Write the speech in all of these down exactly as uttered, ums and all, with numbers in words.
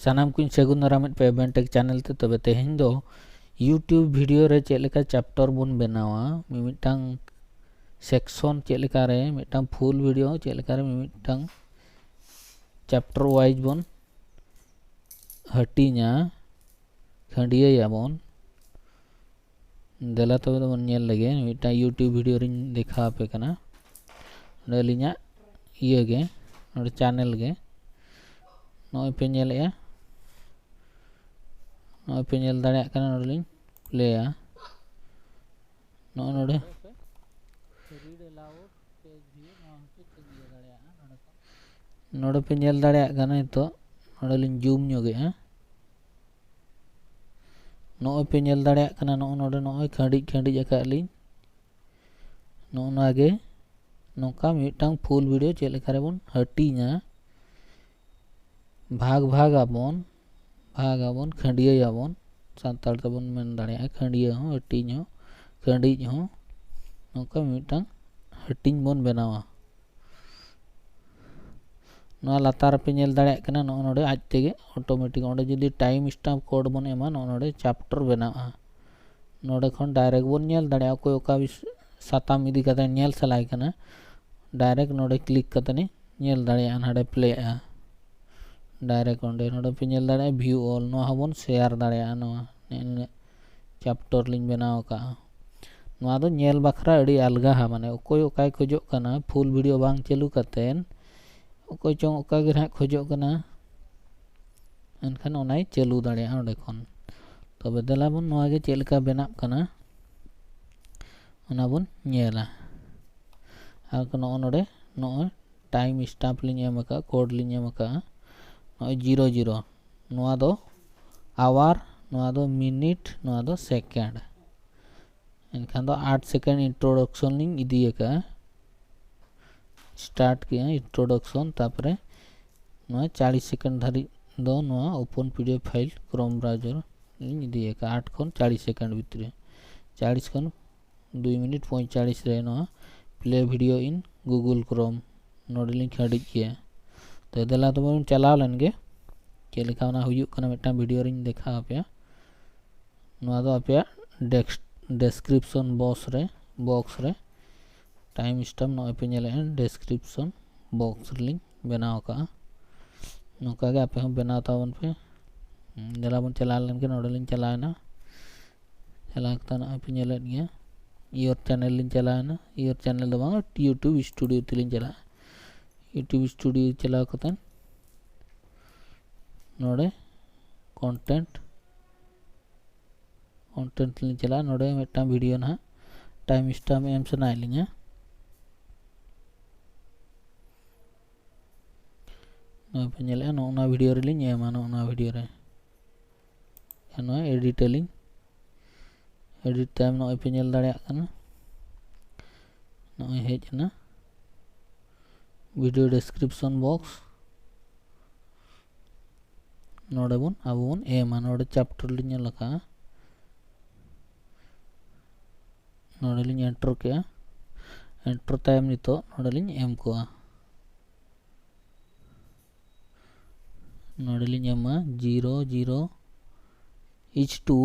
ᱥᱟᱱᱟᱢ ᱠᱚᱧ ᱥᱟᱹᱜᱩᱱ ᱫᱟᱨᱟᱢᱮᱫ ᱯᱮᱭᱟ ᱵᱮᱱᱴᱮᱠ ᱪᱮᱱᱮᱞ ᱛᱮ᱾ ᱛᱚᱵᱮ ᱛᱮᱦᱮᱧ ᱫᱚ YouTube ᱵᱷᱤᱰᱤᱭᱳ ᱨᱮ ᱪᱮᱫ ᱞᱮᱠᱟ ᱪᱮᱯᱴᱟᱨ ᱵᱚᱱ ᱵᱮᱱᱟᱣᱟ, ᱢᱤᱢᱤᱫᱴᱟᱝ ᱥᱮᱠᱥᱚᱱ ᱪᱮᱫ ᱞᱮᱠᱟ ᱨᱮ, ᱢᱤᱫᱴᱟᱝ ᱯᱷᱩᱞ ᱵᱷᱤᱰᱤᱭᱳ ᱪᱮᱫ ᱞᱮᱠᱟ ᱨᱮ ᱢᱤᱢᱤᱫᱴᱟᱝ ᱪᱮᱯᱴᱟᱨ ᱣᱟᱭᱤᱡᱽ ᱵᱚᱱ ᱦᱟᱹᱴᱤᱧᱟ, ᱠᱷᱟᱹᱱᱰᱭᱟᱹᱭᱟᱵᱚᱱ᱾ ᱫᱮᱞᱟ ᱛᱚᱵᱮ ᱫᱚᱵᱚᱱ ᱧᱮᱞ ᱞᱮᱜᱮ, ᱢᱤᱫᱴᱟᱝ YouTube ᱵᱷᱤᱰᱤᱭᱳ ᱨᱤᱧ ᱫᱮᱠᱷᱟᱣ ᱟᱯᱮ ᱠᱟᱱᱟ᱾ ᱱᱚᱰᱮ ᱟᱹᱞᱤᱧᱟᱜ ᱤᱭᱟᱹ ᱜᱮ, ᱱᱚᱰᱮ ᱪᱮᱱᱮᱞ ᱜᱮ, ᱱᱚᱜᱼᱚᱭ ᱯᱮ ᱧᱮᱞᱮᱜᱼᱟ, ᱱᱚᱜᱼᱚᱭ ᱯᱮ ᱧᱮᱞ ᱫᱟᱲᱮᱭᱟᱜ ᱠᱟᱱᱟ᱾ ᱱᱚᱰᱮ ᱞᱤᱧ ᱯᱞᱮᱭᱟ, ᱱᱚᱜᱼᱚᱭ ᱱᱚᱰᱮ ᱱᱚᱰᱮ ᱯᱮ ᱧᱮᱞ ᱫᱟᱲᱮᱭᱟᱜ ᱠᱟᱱᱟ᱾ ᱱᱤᱛᱚᱜ ᱱᱚᱰᱮ ᱞᱤᱧ ᱡᱩᱢ ᱧᱚᱜᱮᱜᱼᱟ᱾ ᱱᱚᱜᱼᱚᱭ ᱯᱮ ᱧᱮᱞ ᱫᱟᱲᱮᱭᱟᱜ ᱠᱟᱱᱟ, ᱱᱚᱜᱼᱚ ᱱᱚᱰᱮ ᱱᱚᱜᱼᱚᱭ ᱠᱷᱟᱹᱰᱤᱡ ᱠᱷᱟᱹᱰᱤᱡ ᱟᱠᱟᱫ ᱞᱤᱧ᱾ ᱱᱚᱜᱼᱚ ᱱᱚᱣᱟ ᱜᱮ ᱱᱚᱝᱠᱟ ᱢᱤᱫᱴᱟᱝ ᱯᱷᱩᱞ ᱵᱷᱤᱰᱤᱭᱳ ᱪᱮᱫ ᱞᱮᱠᱟ ᱨᱮᱵᱚᱱ ᱦᱟᱹᱴᱤᱧᱟ, ᱵᱷᱟᱜᱽ ᱵᱷᱟᱜᱽ ᱟᱵᱚᱱ, ᱵᱷᱟᱜᱽ ᱟᱵᱚᱱ, ᱠᱷᱟᱹᱰᱭᱟᱹᱭᱟᱵᱚᱱ, ᱥᱟᱱᱛᱟᱲ ᱛᱮᱵᱚᱱ ᱢᱮᱱ ᱫᱟᱲᱮᱭᱟᱜᱼᱟ ᱠᱷᱟᱹᱰᱭᱟᱹ ᱦᱚᱸ, ᱦᱟᱹᱴᱤᱧ ᱦᱚᱸ, ᱠᱷᱟᱹᱰᱤᱡ ᱦᱚᱸ᱾ ᱱᱚᱝᱠᱟ ᱢᱤᱫᱴᱟᱝ ᱦᱟᱹᱴᱤᱧ ᱵᱚᱱ ᱵᱮᱱᱟᱣᱟ᱾ ᱱᱚᱣᱟ ᱞᱟᱛᱟᱨ ᱨᱮᱯᱮ ᱧᱮᱞ ᱫᱟᱲᱮᱭᱟᱜ ᱠᱟᱱᱟ, ᱱᱚᱜᱼᱚ ᱱᱚᱰᱮ ᱟᱡ ᱛᱮᱜᱮ ᱚᱴᱳᱢᱮᱴᱤᱠ, ᱚᱸᱰᱮ ᱡᱩᱫᱤ ᱴᱟᱭᱤᱢ ᱥᱴᱟᱢᱯ ᱠᱳᱰ ᱵᱚᱱ ᱮᱢᱟ, ᱱᱚᱜᱼᱚ ᱱᱚᱰᱮ ᱪᱮᱯᱴᱟᱨ ᱵᱮᱱᱟᱜᱼᱟ᱾ ᱱᱚᱰᱮ ᱠᱷᱚᱱ ᱰᱟᱭᱨᱮᱠᱴ ᱵᱚᱱ ᱧᱮᱞ ᱫᱟᱲᱮᱭᱟᱜᱼᱟ, ᱚᱠᱚᱭ ᱚᱠᱟ ᱵᱤᱥ-, ᱥᱟᱛᱟᱢ ᱤᱫᱤ ᱠᱟᱛᱮ ᱧᱮᱞ ᱥᱟᱱᱟᱭ ᱠᱟᱱᱟ, ᱰᱟᱭᱨᱮᱠᱴ ᱱᱚᱰᱮ ᱠᱞᱤᱠ ᱠᱟᱛᱮ ᱧᱮᱞ ᱫᱟᱲᱮᱭᱟᱜᱼᱟ᱾ ᱱᱚᱰᱮ ᱯᱞᱮᱜᱼᱟ ᱰᱟᱭᱨᱮᱠᱴ, ᱚᱸᱰᱮ ᱱᱚᱰᱮ ᱯᱮ ᱧᱮᱞ ᱫᱟᱲᱮᱭᱟᱜᱼᱟ ᱵᱷᱤᱭᱩ ᱚᱞ, ᱱᱚᱣᱟ ᱦᱚᱸᱵᱚᱱ ᱥᱮᱭᱟᱨ ᱫᱟᱲᱮᱭᱟᱜᱼᱟ᱾ ᱱᱚᱣᱟ ᱱᱤᱱᱟᱹᱜ ᱪᱮᱯᱴᱟᱨ ᱞᱤᱧ ᱵᱮᱱᱟᱣ ᱟᱠᱟᱫᱼᱟ᱾ ᱱᱚᱣᱟ ᱫᱚ ᱧᱮᱞ ᱵᱟᱠᱷᱨᱟ ᱟᱹᱰᱤ ᱟᱞᱜᱟᱦᱟ, ᱢᱟᱱᱮ ᱚᱠᱚᱭ ᱚᱠᱟᱭ ᱠᱷᱚᱡᱚᱜ ᱠᱟᱱᱟ ᱯᱷᱩᱞ ᱵᱷᱤᱰᱤᱭᱳ ᱵᱟᱝ ᱪᱟᱹᱞᱩ ᱠᱟᱛᱮᱫ, ᱚᱠᱚᱭ ᱪᱚᱝ ᱚᱠᱟ ᱜᱮ ᱱᱟᱦᱟᱜ ᱠᱷᱚᱡᱚᱜ ᱠᱟᱱᱟ, ᱮᱱᱠᱷᱟᱱ ᱚᱱᱟᱭ ᱪᱟᱹᱞᱩ ᱫᱟᱲᱮᱭᱟᱜᱼᱟ ᱚᱸᱰᱮ ᱠᱷᱚᱱ᱾ ᱛᱚᱵᱮ ᱫᱮᱞᱟ ᱵᱚᱱ ᱱᱚᱣᱟ ᱜᱮ ᱪᱮᱫ ᱞᱮᱠᱟ ᱵᱮᱱᱟᱜ ᱠᱟᱱᱟ, ᱚᱱᱟ ᱵᱚᱱ ᱧᱮᱞᱟ᱾ ᱟᱨ ᱱᱚᱜᱼᱚ ᱱᱚᱰᱮ ᱱᱚᱜᱼᱚᱭ ᱴᱟᱭᱤᱢ ᱥᱴᱟᱢᱯ ᱞᱤᱧ ᱮᱢ ᱟᱠᱟᱫᱼᱟ, ᱠᱳᱰ ᱞᱤᱧ ᱮᱢ ᱟᱠᱟᱫᱼᱟ, ᱱᱚᱜᱼᱚᱭ ᱡᱤᱨᱳ ᱡᱤᱨᱳ᱾ ᱱᱚᱣᱟ ᱫᱚ ᱟᱣᱟᱨ, ᱱᱚᱣᱟ ᱫᱚ ᱢᱤᱱᱤᱴ, ᱱᱚᱣᱟ ᱫᱚ ᱥᱮᱠᱮᱱᱰ᱾ ᱮᱱᱠᱷᱟᱱ ᱫᱚ ᱟᱴ ᱥᱮᱠᱮᱱᱰ ᱤᱱᱴᱨᱳᱰᱟᱠᱥᱚᱱ ᱞᱤᱧ ᱤᱫᱤ ᱟᱠᱟᱫᱼᱟ, ᱥᱴᱟᱨᱴ ᱠᱮᱜᱼᱟ ᱤᱱᱴᱨᱳᱰᱟᱠᱥᱚᱱ᱾ ᱛᱟᱨᱯᱚᱨᱮ ᱱᱚᱣᱟ ᱪᱟᱲᱤᱥ ᱥᱮᱠᱮᱱᱰ ᱫᱷᱟᱹᱨᱤᱡ ᱫᱚ ᱱᱚᱣᱟ ᱳᱯᱮᱱ ᱯᱤᱰᱤᱮᱯᱷ ᱯᱷᱟᱭᱤᱞ ᱠᱨᱳᱢ ᱵᱨᱟᱣᱡᱟᱨ ᱞᱤᱧ ᱤᱫᱤ ᱟᱠᱟᱫᱼᱟ, ᱟᱴ ᱠᱷᱚᱱ ᱪᱟᱲᱤᱥ ᱥᱮᱠᱮᱱᱰ ᱵᱷᱤᱛᱨᱤ᱾ ᱪᱟᱲᱤᱥ ᱠᱷᱚᱱ ᱫᱩᱭ ᱢᱤᱱᱤᱴ ᱯᱚᱸᱭᱛᱟᱞᱤᱥ ᱨᱮ ᱱᱚᱣᱟ ᱯᱞᱮ ᱵᱷᱤᱰᱤᱭᱳ ᱤᱱ ᱜᱩᱜᱩᱞ ᱠᱨᱳᱢ, ᱱᱚᱰᱮ ᱞᱤᱧ ᱠᱷᱟᱹᱰᱤᱡ ᱠᱮᱭᱟ᱾ ᱛᱚ ᱫᱮᱞᱟ ᱛᱚᱵᱮ ᱵᱚᱱ ᱪᱟᱞᱟᱣ ᱞᱮᱱ ᱜᱮ᱾ ᱪᱮᱫ ᱞᱮᱠᱟ ᱚᱱᱟ ᱦᱩᱭᱩᱜ ᱠᱟᱱᱟ, ᱢᱤᱫᱴᱟᱝ ᱵᱷᱤᱰᱤᱭᱳ ᱨᱤᱧ ᱫᱮᱠᱷᱟᱣ ᱟᱯᱮᱭᱟ᱾ ᱱᱚᱣᱟ ᱫᱚ ᱟᱯᱮᱭᱟᱜ ᱰᱮᱥᱠ ᱰᱮᱥᱠᱨᱤᱯᱥᱚᱱ ᱵᱚᱠᱥ ᱨᱮ ᱵᱚᱠᱥ ᱨᱮ ᱴᱟᱭᱤᱢ ᱥᱴᱟᱢᱯ ᱱᱚᱜᱼᱚᱭ ᱯᱮ ᱧᱮᱞᱮᱫᱼᱟ, ᱰᱮᱥᱠᱨᱤᱯᱥᱚᱱ ᱵᱚᱠᱥ ᱨᱮᱞᱤᱧ ᱵᱮᱱᱟᱣ ᱟᱠᱟᱫᱼᱟ᱾ ᱱᱚᱝᱠᱟ ᱜᱮ ᱟᱯᱮ ᱦᱚᱸ ᱵᱮᱱᱟᱣ ᱛᱟᱵᱚᱱ ᱯᱮ᱾ ᱫᱮᱞᱟ ᱵᱚᱱ ᱪᱟᱞᱟᱣ ᱞᱮᱱᱠᱷᱟᱱ ᱱᱚᱰᱮ ᱞᱤᱧ ᱪᱟᱞᱟᱣᱮᱱᱟ᱾ ᱪᱟᱞᱟᱣ ᱠᱟᱛᱮ ᱱᱚᱜᱼᱚᱭ ᱯᱮ ᱧᱮᱞᱮᱫ ᱜᱮᱭᱟ, ᱤᱭᱳᱨ ᱪᱮᱱᱮᱞ ᱞᱤᱧ ᱪᱟᱞᱟᱣᱮᱱᱟ᱾ ᱤᱭᱳᱨ ᱪᱮᱱᱮᱞ ᱫᱚ ᱵᱟᱝ, ᱭᱩᱴᱩᱵᱽ ᱥᱴᱩᱰᱤᱭᱳ ᱛᱮᱞᱤᱧ ᱪᱟᱞᱟᱜᱼᱟ᱾ ᱭᱩᱴᱩᱵᱽ ᱥᱴᱩᱰᱤᱭᱳ ᱪᱟᱞᱟᱣ ᱠᱟᱛᱮ ᱱᱚᱰᱮ ᱠᱚᱱᱴᱮᱱᱴ ᱠᱚᱱᱴᱮᱱᱴ ᱞᱤᱧ ᱪᱟᱞᱟᱜᱼᱟ᱾ ᱱᱚᱰᱮ ᱢᱤᱫᱴᱟᱝ ᱵᱷᱤᱰᱤᱭᱳ ᱱᱟᱦᱟᱜ ᱴᱟᱭᱤᱢ ᱥᱴᱟᱢᱯ ᱮᱢ ᱥᱟᱱᱟᱭᱮᱫ ᱞᱤᱧᱟ᱾ ᱱᱚᱜᱼᱚᱭ ᱯᱮ ᱧᱮᱞᱮᱫᱼᱟ, ᱱᱚᱜᱼᱚ ᱱᱚᱣᱟ ᱵᱷᱤᱰᱤᱭᱳ ᱨᱮᱞᱤᱧ ᱮᱢᱟ, ᱱᱚᱜᱼᱚ ᱱᱚᱣᱟ ᱵᱷᱤᱰᱤᱭᱳ ᱨᱮ᱾ ᱱᱚᱣᱟ ᱮᱰᱤᱴ ᱟᱹᱞᱤᱧ, ᱮᱰᱤᱴ ᱛᱟᱭᱚᱢ ᱱᱚᱜᱼᱚᱭ ᱯᱮ ᱧᱮᱞ ᱫᱟᱲᱮᱭᱟᱜ ᱠᱟᱱᱟ, ᱱᱚᱜᱼᱚᱭ ᱦᱮᱡ ᱮᱱᱟ ᱵᱷᱤᱰᱤᱭᱳ ᱰᱮᱥᱠᱨᱤᱯᱥᱚᱱ ᱵᱚᱠᱥ᱾ ᱱᱚᱰᱮ ᱵᱚᱱ ᱟᱵᱚ ᱵᱚᱱ ᱮᱢᱟ, ᱱᱚᱰᱮ ᱪᱮᱯᱴᱟᱨ ᱞᱤᱧ ᱧᱮᱞ ᱟᱠᱟᱫᱼᱟ, ᱱᱚᱰᱮ ᱞᱤᱧ ᱮᱱᱴᱟᱨ ᱠᱮᱜᱼᱟ᱾ ᱮᱱᱴᱟᱨ ᱛᱟᱭᱚᱢ ᱱᱤᱛᱚᱜ ᱱᱚᱰᱮ ᱞᱤᱧ ᱮᱢ ᱠᱚᱣᱟ᱾ ᱱᱚᱰᱮ ᱞᱤᱧ ᱮᱢᱟ ᱡᱤᱨᱳ ᱡᱤᱨᱳ ᱤᱪ ᱴᱩ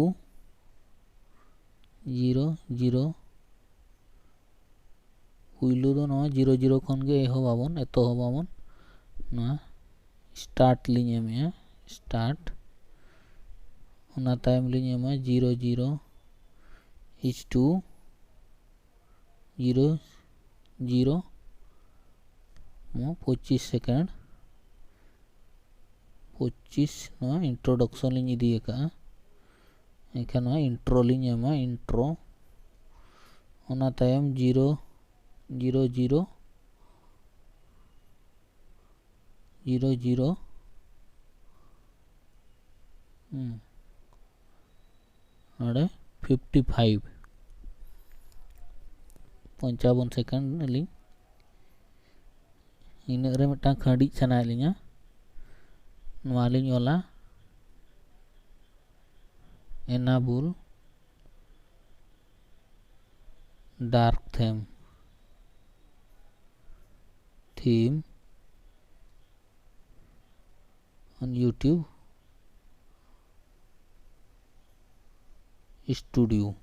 ᱡᱤᱨᱳ ᱡᱤᱨᱳ᱾ ᱯᱩᱭᱞᱩ ᱫᱚ ᱱᱚᱣᱟ ᱡᱤᱨᱳ ᱡᱤᱨᱳ ᱠᱷᱚᱱ ᱜᱮ ᱮᱦᱚᱵ ᱟᱵᱚᱱ, ᱮᱛᱚᱦᱚᱵ ᱟᱵᱚᱱ᱾ ᱱᱚᱣᱟ ᱥᱴᱟᱨᱴ ᱞᱤᱧ ᱮᱢᱮᱜᱼᱟ, ᱥᱴᱟᱨᱴ᱾ ᱚᱱᱟ ᱛᱟᱭᱚᱢ ᱞᱤᱧ ᱮᱢᱟ ᱡᱤᱨᱳ ᱡᱤᱨᱳ ᱤᱪ ᱴᱩ ᱡᱤᱨᱳ ᱡᱤᱨᱳ, ᱱᱚᱣᱟ ᱯᱚᱸᱪᱤᱥ ᱥᱮᱠᱮᱱᱰ, ᱯᱚᱸᱪᱤᱥ᱾ ᱱᱚᱣᱟ ᱤᱱᱴᱨᱳᱰᱟᱠᱥᱚᱱ ᱞᱤᱧ ᱤᱫᱤ ᱟᱠᱟᱫᱼᱟ, ᱮᱱᱠᱷᱟᱱ ᱱᱚᱣᱟ ᱤᱱᱴᱨᱳ ᱞᱤᱧ ᱮᱢᱟ, ᱤᱱᱴᱨᱳ᱾ ᱚᱱᱟ ᱛᱟᱭᱚᱢ zero zero zero zero zero, ᱦᱩᱸ, ᱱᱚᱰᱮ ᱯᱷᱤᱯᱴᱤ ᱯᱷᱟᱭᱤᱵᱷ, ᱯᱚᱧᱪᱟᱵᱚᱱ ᱥᱮᱠᱮᱱᱰ ᱟᱹᱞᱤᱧ᱾ ᱤᱱᱟᱹᱜ ᱨᱮ ᱢᱤᱫᱴᱟᱝ ᱠᱷᱟᱹᱰᱤᱡ ᱥᱟᱱᱟᱭᱮᱫ ᱞᱤᱧᱟ, ᱱᱚᱣᱟ ᱞᱤᱧ ᱚᱞᱟ ᱮᱱᱟᱵᱩᱞ ᱰᱟᱨᱠ ᱛᱷᱮᱢ, ᱛᱷᱤᱢ ᱚᱱ ᱭᱩᱴᱤᱭᱩᱵᱽ Studio᱾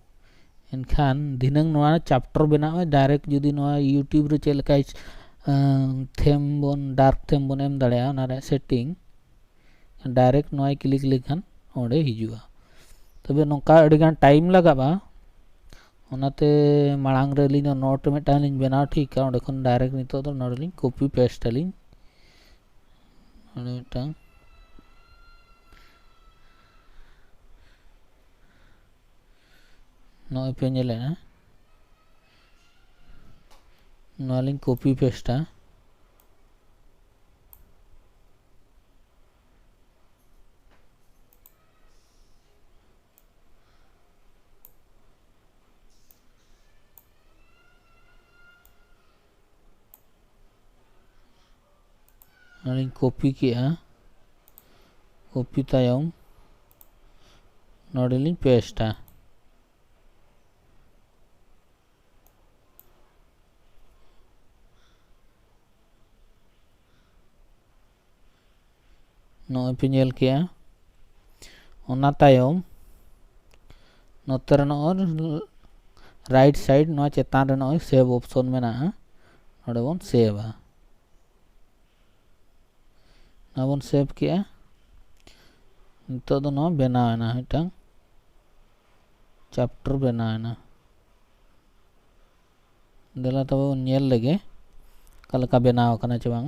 ᱮᱱᱠᱷᱟᱱ ᱫᱷᱤᱱᱟᱹᱝ ᱱᱚᱣᱟ ᱪᱮᱯᱴᱟᱨ ᱵᱮᱱᱟᱣ ᱮ ᱰᱟᱭᱨᱮᱠᱴ ᱡᱩᱫᱤ ᱱᱚᱣᱟ YouTube ᱨᱮ ᱪᱮᱫ ᱞᱮᱠᱟ ᱛᱷᱤᱢ ᱵᱚᱱ, ᱰᱟᱨᱠ ᱛᱷᱤᱢ ᱵᱚᱱ ᱮᱢ ᱫᱟᱲᱮᱭᱟᱜᱼᱟ, ᱚᱱᱟ ᱨᱮᱭᱟᱜ ᱥᱮᱴᱤᱝ, ᱰᱟᱭᱨᱮᱠᱴ ᱱᱚᱣᱟᱭ ᱠᱞᱤᱠ ᱞᱮᱠᱷᱟᱱ ᱚᱸᱰᱮ ᱦᱤᱡᱩᱜᱼᱟ᱾ ᱛᱚᱵᱮ ᱱᱚᱝᱠᱟ ᱟᱹᱰᱤᱜᱟᱱ ᱴᱟᱭᱤᱢ ᱞᱟᱜᱟᱜᱼᱟ, ᱚᱱᱟᱛᱮ ᱢᱟᱲᱟᱝ ᱨᱮ ᱟᱹᱞᱤᱧ ᱫᱚ ᱱᱳᱴ ᱢᱤᱫᱴᱟᱝ ᱞᱤᱧ ᱵᱮᱱᱟᱣ ᱴᱷᱤᱠᱟ᱾ ᱚᱸᱰᱮ ᱠᱷᱚᱱ ᱰᱟᱭᱨᱮᱠᱴ ᱱᱤᱛᱚᱜ ᱫᱚ ᱱᱚᱰᱮ ᱞᱤᱧ ᱠᱚᱯᱤ ᱯᱮᱥᱴ ᱟᱹᱞᱤᱧ᱾ ᱱᱚᱰᱮ ᱢᱤᱫᱴᱟᱝ ᱱᱚᱜᱼᱚᱭ ᱯᱮ ᱧᱮᱞᱮᱫᱼᱟ, ᱱᱚᱣᱟ ᱞᱤᱧ ᱠᱚᱯᱤ ᱯᱮᱥᱴᱟ᱾ ᱱᱚᱰᱮᱧ ᱠᱚᱯᱤ ᱠᱮᱜᱼᱟ, ᱠᱚᱯᱤ ᱛᱟᱭᱚᱢ ᱱᱚᱰᱮᱞᱤᱧ ᱯᱮᱥᱴᱟ᱾ ᱱᱚᱜᱼᱚᱭ ᱯᱮ ᱧᱮᱞ ᱠᱮᱜᱼᱟ᱾ ᱚᱱᱟ ᱛᱟᱭᱚᱢ ᱱᱚᱛᱮ ᱨᱮ ᱱᱚᱜᱼᱚᱭ ᱨᱟᱭᱤᱴ ᱥᱟᱭᱤᱰ ᱱᱚᱣᱟ ᱪᱮᱛᱟᱱ ᱨᱮ ᱱᱚᱜᱼᱚᱭ ᱥᱮᱵᱷ ᱚᱯᱥᱚᱱ ᱢᱮᱱᱟᱜᱼᱟ, ᱱᱚᱰᱮ ᱵᱚᱱ ᱥᱮᱵᱷᱟ᱾ ᱱᱚᱣᱟ ᱵᱚᱱ ᱥᱮᱵᱷ ᱠᱮᱜᱼᱟ᱾ ᱱᱤᱛᱚᱜ ᱫᱚ ᱱᱚᱣᱟ ᱵᱮᱱᱟᱣ ᱮᱱᱟ, ᱢᱤᱫᱴᱟᱝ ᱪᱮᱯᱴᱟᱨ ᱵᱮᱱᱟᱣ ᱮᱱᱟ᱾ ᱫᱮᱞᱟ ᱛᱚᱵᱮ ᱵᱚᱱ ᱧᱮᱞ ᱞᱮᱜᱮ ᱚᱠᱟ ᱞᱮᱠᱟ ᱵᱮᱱᱟᱣ ᱟᱠᱟᱱᱟ ᱪᱮ ᱵᱟᱝ᱾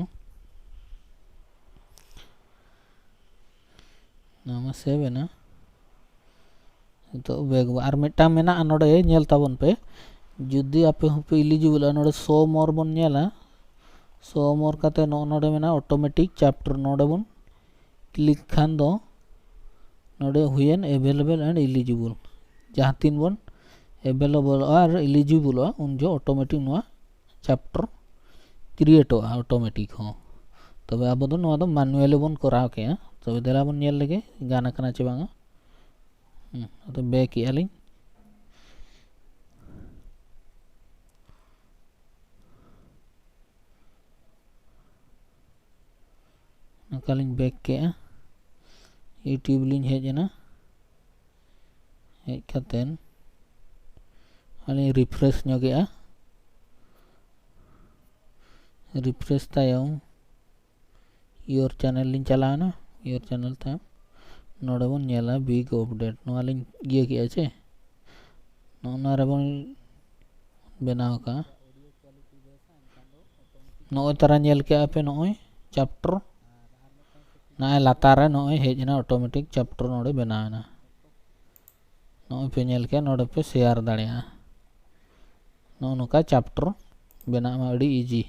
ᱱᱚᱣᱟ ᱢᱟ ᱥᱮᱵᱷ ᱮᱱᱟ᱾ ᱱᱤᱛᱚᱜ ᱵᱮᱠ ᱟᱨ ᱢᱤᱫᱴᱟᱝ ᱢᱮᱱᱟᱜᱼᱟ ᱱᱚᱰᱮ, ᱧᱮᱞ ᱛᱟᱵᱚᱱ ᱯᱮ᱾ ᱡᱩᱫᱤ ᱟᱯᱮ ᱦᱚᱸᱯᱮ ᱤᱞᱤᱡᱤᱵᱚᱞᱚᱜᱼᱟ, ᱱᱚᱰᱮ ᱥᱳ ᱢᱳᱨ ᱵᱚᱱ ᱧᱮᱞᱟ᱾ ᱥᱳ ᱢᱳᱨ ᱠᱟᱛᱮ ᱱᱚᱜᱼᱚ ᱱᱚᱰᱮ ᱢᱮᱱᱟᱜᱼᱟ ᱚᱴᱳᱢᱮᱴᱤᱠ ᱪᱮᱯᱴᱟᱨ, ᱱᱚᱰᱮ ᱵᱚᱱ ᱠᱞᱤᱠ ᱠᱷᱟᱱ ᱫᱚ ᱱᱚᱰᱮ ᱦᱩᱭᱮᱱ ᱮᱵᱮᱞᱮᱵᱮᱞ ᱮᱱᱰ ᱤᱞᱤᱡᱤᱵᱚᱞ᱾ ᱡᱟᱦᱟᱸ ᱛᱤᱱ ᱵᱚᱱ ᱮᱵᱮᱞᱮᱵᱚᱞᱚᱜᱼᱟ ᱟᱨ ᱤᱞᱤᱡᱤᱵᱚᱞᱚᱜᱼᱟ, ᱩᱱ ᱡᱚᱦᱚᱜ ᱚᱴᱳᱢᱮᱴᱤᱠ ᱱᱚᱣᱟ ᱪᱮᱯᱴᱟᱨ ᱠᱨᱤᱭᱮᱴᱚᱜᱼᱟ ᱚᱴᱳᱢᱮᱴᱤᱠ ᱦᱚᱸ᱾ ᱛᱚᱵᱮ ᱟᱵᱚ ᱫᱚ ᱱᱚᱣᱟ ᱫᱚ ᱢᱟᱱᱩᱣᱟᱞᱤ ᱵᱚᱱ ᱠᱚᱨᱟᱣ ᱠᱮᱜᱼᱟ᱾ ᱛᱚᱵᱮ ᱫᱮᱞᱟ ᱵᱚᱱ ᱧᱮᱞ ᱞᱮᱜᱮ ᱜᱟᱱ ᱟᱠᱟᱱᱟ ᱪᱮ ᱵᱟᱝᱟ᱾ ᱦᱩᱸ, ᱟᱫᱚ ᱵᱮᱠ ᱮᱜᱼᱟ ᱞᱤᱧ᱾ ᱱᱚᱝᱠᱟ ᱞᱤᱧ ᱵᱮᱠ ᱠᱮᱜᱼᱟ, YouTube ᱞᱤᱧ ᱦᱮᱡ ᱮᱱᱟ᱾ ᱦᱮᱡ ᱠᱟᱛᱮᱱ ᱟᱹᱞᱤᱧ ᱨᱤᱯᱷᱨᱮᱥ ᱧᱚᱜᱮᱜᱼᱟ᱾ ᱨᱤᱯᱷᱨᱮᱥ ᱛᱟᱭᱚᱢ ᱤᱭᱳᱨ ᱪᱮᱱᱮᱞ ᱞᱤᱧ ᱪᱟᱞᱟᱣᱮᱱᱟ᱾ ᱤᱭᱳᱨ ᱪᱮᱱᱮᱞ ᱛᱟᱭᱚᱢ ᱱᱚᱰᱮ ᱵᱚᱱ ᱧᱮᱞᱟ ᱵᱤᱜᱽ ᱟᱯᱰᱮᱴ᱾ ᱱᱚᱣᱟ ᱞᱤᱧ ᱤᱭᱟᱹ ᱠᱮᱜᱼᱟ ᱪᱮ, ᱱᱚᱜᱼᱚ ᱱᱚᱣᱟ ᱨᱮᱵᱚᱱ ᱵᱮᱱᱟᱣ ᱟᱠᱟᱫᱼᱟ᱾ ᱱᱚᱜᱼᱚᱭ ᱛᱟᱨᱟ ᱧᱮᱞ ᱠᱮᱜᱼᱟ ᱯᱮ, ᱱᱚᱜᱼᱚᱭ ᱪᱮᱯᱴᱟᱨ ᱱᱚᱜᱼᱚᱭ ᱞᱟᱛᱟᱨ ᱨᱮ ᱱᱚᱜᱼᱚᱭ ᱦᱮᱡ ᱮᱱᱟ, ᱚᱴᱳᱢᱮᱴᱤᱠ ᱪᱮᱯᱴᱟᱨ ᱱᱚᱰᱮ ᱵᱮᱱᱟᱣ ᱮᱱᱟ᱾ ᱱᱚᱜᱼᱚᱭ ᱯᱮ ᱧᱮᱞ ᱠᱮᱜᱼᱟ, ᱱᱚᱰᱮ ᱯᱮ ᱥᱮᱭᱟᱨ ᱫᱟᱲᱮᱭᱟᱜᱼᱟ᱾ ᱱᱚᱜᱼᱚ ᱱᱚᱝᱠᱟ ᱪᱮᱯᱴᱟᱨ ᱵᱮᱱᱟᱜ ᱢᱟ, ᱟᱹᱰᱤ ᱤᱡᱤ᱾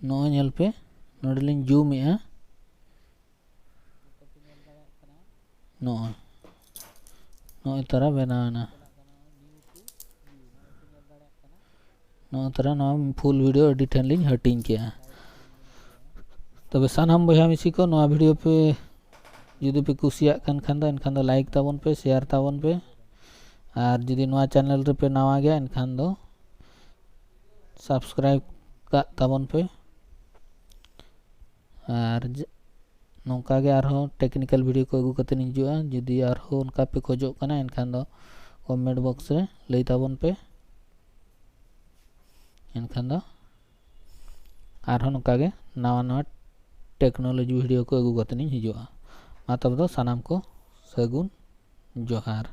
ᱱᱚᱜᱼᱚᱭ ᱧᱮᱞ ᱯᱮ, ᱱᱚᱰᱮ ᱞᱤᱧ ᱡᱩᱢᱮᱜᱼᱟ᱾ ᱱᱚᱜᱼᱚᱭ ᱱᱚᱜᱼᱚᱭ ᱛᱟᱨᱟ ᱵᱮᱱᱟᱣ ᱮᱱᱟ᱾ ᱱᱚᱜᱼᱚᱭ ᱛᱟᱨᱟ ᱱᱚᱣᱟ ᱯᱷᱩᱞ ᱵᱷᱤᱰᱤᱭᱳ ᱟᱹᱰᱤ ᱴᱷᱮᱱ ᱞᱤᱧ ᱦᱟᱹᱴᱤᱧ ᱠᱮᱜᱼᱟ᱾ ᱛᱚᱵᱮ ᱥᱟᱱᱟᱢ ᱵᱚᱭᱦᱟ ᱢᱤᱥᱤ ᱠᱚ, ᱱᱚᱣᱟ ᱵᱷᱤᱰᱤᱭᱳ ᱯᱮ ᱡᱩᱫᱤ ᱯᱮ ᱠᱩᱥᱤᱭᱟᱜ ᱠᱟᱱ ᱠᱷᱟᱱ ᱫᱚ, ᱮᱱᱠᱷᱟᱱ ᱫᱚ ᱞᱟᱭᱤᱠ ᱛᱟᱵᱚᱱ ᱯᱮ, ᱥᱮᱭᱟᱨ ᱛᱟᱵᱚᱱ ᱯᱮ, ᱟᱨ ᱡᱩᱫᱤ ᱱᱚᱣᱟ ᱪᱮᱱᱮᱞ ᱨᱮᱯᱮ ᱱᱟᱣᱟ ᱜᱮᱭᱟ ᱮᱱᱠᱷᱟᱱ ᱫᱚ ᱥᱟᱵᱥᱠᱨᱟᱭᱤᱵ ᱠᱟᱜ ᱛᱟᱵᱚᱱ ᱯᱮ᱾ ᱟᱨ ᱡ- ᱱᱚᱝᱠᱟ ᱜᱮ ᱟᱨᱦᱚᱸ ᱴᱮᱠᱱᱤᱠᱮᱞ ᱵᱷᱤᱰᱤᱭᱳ ᱠᱚ ᱟᱹᱜᱩ ᱠᱟᱛᱮ ᱤᱧ ᱦᱤᱡᱩᱜᱼᱟ᱾ ᱡᱩᱫᱤ ᱟᱨᱦᱚᱸ ᱚᱱᱠᱟ ᱯᱮ ᱠᱷᱚᱡᱚᱜ ᱠᱟᱱᱟ ᱮᱱᱠᱷᱟᱱ ᱫᱚ ᱠᱚᱢᱮᱱᱴ ᱵᱚᱠᱥ ᱨᱮ ᱞᱟᱹᱭ ᱛᱟᱵᱚᱱ ᱯᱮ᱾ ᱮᱱᱠᱷᱟᱱ ᱫᱚ ᱟᱨᱦᱚᱸ ᱱᱚᱝᱠᱟ ᱜᱮ ᱱᱟᱣᱟ ᱱᱟᱣᱟ ᱴᱮᱠᱱᱳᱞᱚᱡᱤ ᱵᱷᱤᱰᱤᱭᱳ ᱠᱚ ᱟᱹᱜᱩ ᱠᱟᱛᱮ ᱤᱧ ᱦᱤᱡᱩᱜᱼᱟ᱾ ᱢᱟ ᱛᱚᱵᱮ ᱫᱚ ᱥᱟᱱᱟᱢ ᱠᱚ ᱥᱟᱹᱜᱩᱱ ᱡᱚᱦᱟᱨ᱾